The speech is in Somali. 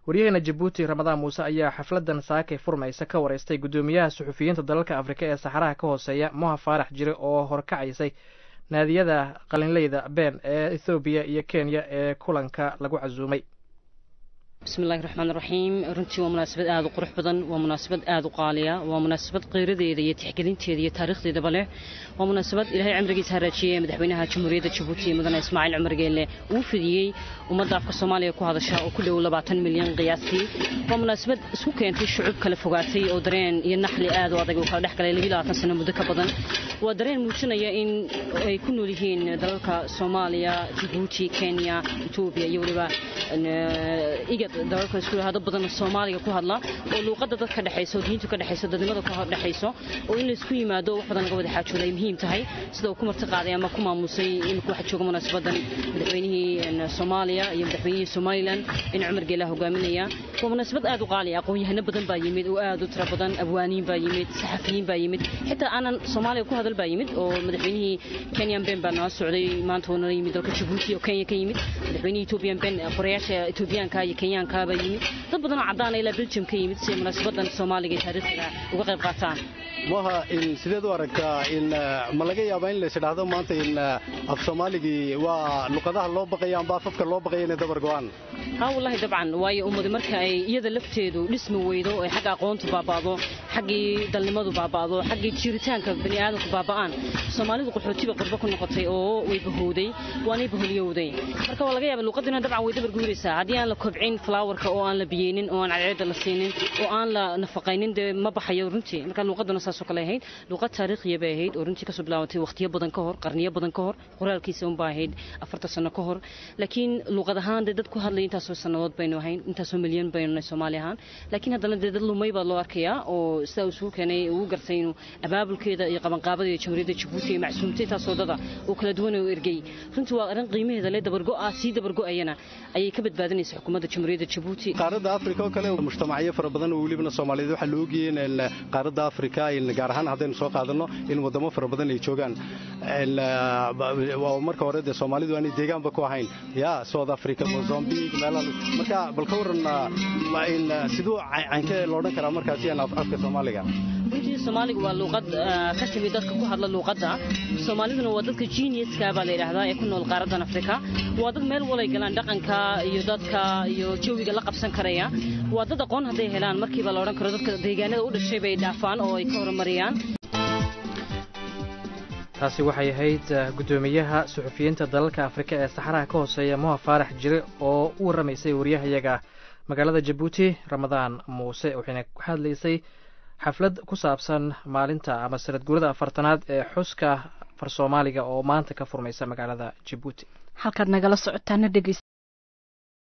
Waryaheena Jabuuti, Ramadaan Muuse, ayaa xafladan saakay furmaysa ka wareystay guddoomiyaha suxufiyiinta dalalka Afrika ee Saxaraha ka hooseeya, Moha Faarax Jire, oo horkacaysay naadiyada qalinleyda BEN ee Ethoobiya iyo Kenya ee kulanka lagu casuumay. Bismillahi raxmaan raxiim. Runtii waa munaasabad aada u qurux badan, waa munaasabad aada u qaaliya, waa munaasabad qiiradeeda iyo tixgelinteeda iyo taariikhdeedaba leh. Waa munaasabad Ilaahay cimrigiisa haraajiyey madaxweynaha Jamhuuriyadda Jabuuti, mudane Ismaaciil Cumar Geelle, uu fidiyey ummadda afka Soomaaliya ku hadasha oo ku dhow 20 milyan qiyaastii. Waa munaasabad isku keentay shucub kala fogaatay oo dareen iyo naxli aad u adag uu kala dhex galay 22 sano muddo ka badan. Waa dareen muujinaya in ay ku nool yihiin dalalka Soomaaliya, Jabuuti, Kenya, Etoobiya iyo weliba IGAD, dalalka isku dad badan Soomaaliga ku hadla oo luuqadda dadka dhexayso, diintu ka dhexayso, dadnimada ka dhexayso, oo in la isku yimaado wax badan laga wada xaajoodo ay muhiim tahay. Sida uu ku marti qaaday ama ku maamusay, imika waxaa jooga munaasabadan madaxweynihii Soomaaliya iyo madaxweynihii Somaliland in Cumar Geelaha hogaaminaya. Waa munaasabad aad u qaali ah. Aqoon-yahano badan baa yimid oo aad u tiro badan, abwaaniin baa yimid, saxafiyiin baa yimid, xitaa aanan Soomaaliya ku hadal baa yimid, oo madaxweynihii Kenyan BEN baa nala socday maanta oo nala yimid dalka Jabuuti oo Kenya ka yimid, madaxweynihii Ethiopian BEN, qorayaasha Ethiopiyaanka iyo Kenyaanka baa yimid, dad badan oo caddaan ilaa Belgium ka yimid si ay munaasabadan Soomaaliga iyo taariikhda uga qayb qaataan. Moha, in sideed u aragtaa in ma laga yaabaa in lays idhaahdo maanta in af Soomaaligii waa luqadaha loo baqaya amba afafka loo baqaya inay dabar go'aan? Ha, wallahi, dabcan, waayo ummadi marka ay iyada lafteedu dhismi weydo, ay xagga aqoontu baaba'do, xaggii dalnimadu baaba'do, xaggii jiritaanka bani aadamku baaba'aan. Soomaalidu qaxootiba qurbo ku noqotay oo way bahowday, waanay baholiyowday. Marka waa laga yaaba luuqadina dabcan way dabar guuraysaa haddii aan la kobcin flowerka oo aan la biyeynin oo aan cadceedda la siinin oo aan la nafaqaynin, dee ma baxayo runtii. Marka luuqaduna saasoo kale ahayd, luuqad taariikhiya bay ahayd oo runtii kasoo bilaabantay waqtiyo badan ka hor, qarniyo badan ka hor. Qoraalkiisa unbaa ahayd 40 sano ka hor, laakiin luuqad ahaan dee dad ku hadlay intaasoo sannadood baynu ahayn, intaasoo milyan baynu nahay Soomaali ahaan. Laakiin haddana dee dad lumay baa loo arkayaa, oo sidaa uu isugu keenay ugu gartay inuu abaabulkeeda iyo qabanqaabadeeda Jamhuuriyadda Jabuuti ee macsuumtay intaasoo dada oo kala duwan oo ergey. Runtii waa arrin qiimaheeda leh. Dabargo'a sii dabargo'ayana ayay ka badbaadinaysa xukuumadda Jamhuuriyadda Jabuuti. Qaaradda Afrika oo kale mujtamacyo fara badan oo welibana Soomaaliyeed waxaa la ogiyey in qaaradda Afrika, in gaar ahaan haddaynu soo qaadanno, in waddamo fara badan ay joogaan. Marka hore dee Soomaalidu aanay deegaanba ku ahayn ya South Africa, Mozambique, meelaha. Marka bal ka warran in siduu caynkee lo odhan karaa markaasi afka Soomaaliga? Runtii Soomaaliga waa luuqad ka timid dadka ku hadla luuqadda. Soomaaliduna waa dadka geniuska baa la yidhaahdaa ee ku nool qaaraddan Afrika. Waa dad meel walay galaan dhaqanka iyo dadka iyo jawiga la qabsan karaya. Waa dad aqoon hadday helaan markiiba la odhan karo dadka deegaanada u dhashay bay dhaafaan oo ay ka horumariyaan. Taasi waxay ahayd guddoomiyaha suxufiyiinta dalalka Afrika ee Saxaraha ka hooseeya, Moha Faarax Jire, oo u warramaysay wariyahayaga magaalada Jabuuti, Ramadaan Muuse, waxayna ku hadlaysay xaflad ku saabsan maalinta ama sanad guurada 40aad ee xuska far Soomaaliga oo maanta ka furmaysa magaalada Jabuuti. Halkaad nagala socotaana dhegeyst.